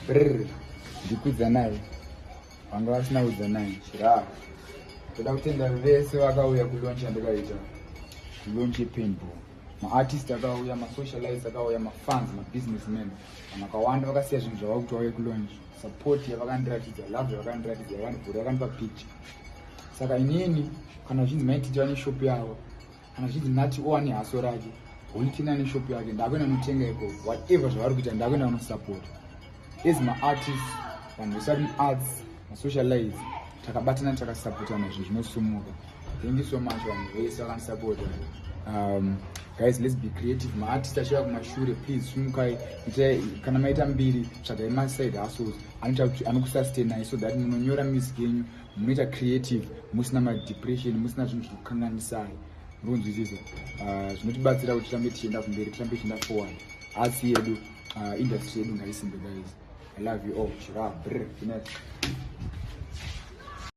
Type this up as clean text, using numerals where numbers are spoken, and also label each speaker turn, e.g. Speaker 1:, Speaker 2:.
Speaker 1: Brr, ndikudzanai vanga vasina kudzanai chira. Toda kutenda vese vakauya kulaunch yandakaita, launch yepaintball. Maartist akauya, masocialites akauya, mafans, mabusinessmen, vanhu vakawanda vakasiya zvinhu zvava kuti vauye kulaunch. Support yavakandiratidza, love yavakandiratidza, yakandivhura, yakandipa picture. Saka inini kana zvinzi maititi vane shop yavo, kana zvinzi Nati o ane haso rake, Holy ane shop yake, ndakuenda notenga ikoko. Whatever zvavari kuita, ndakuenda kunosupporta as maartist. Vanhu vese vari muarts, masocialites, takabatana, takasupportana, zvinhu zvinosumuka. Thank you so much vanhu vese vakandisupporta. Guys, let's be creative. Maartist achiva kumashure, please sumukai. Kana maita mbiri, tsvagai maside hustles anoita kuti anokusustainai so that munonyora music yenyu, munoita creative musina madepression, musina zvinhu zviri kukanganisai. Murikunzwisisa? Zvinotibatsira kuti tirambe tichienda kumberi, tirambe tichienda forward. Arts yedu, industry yedu ngaisimbe. Guys, I love you all. Chira, brr, finesse.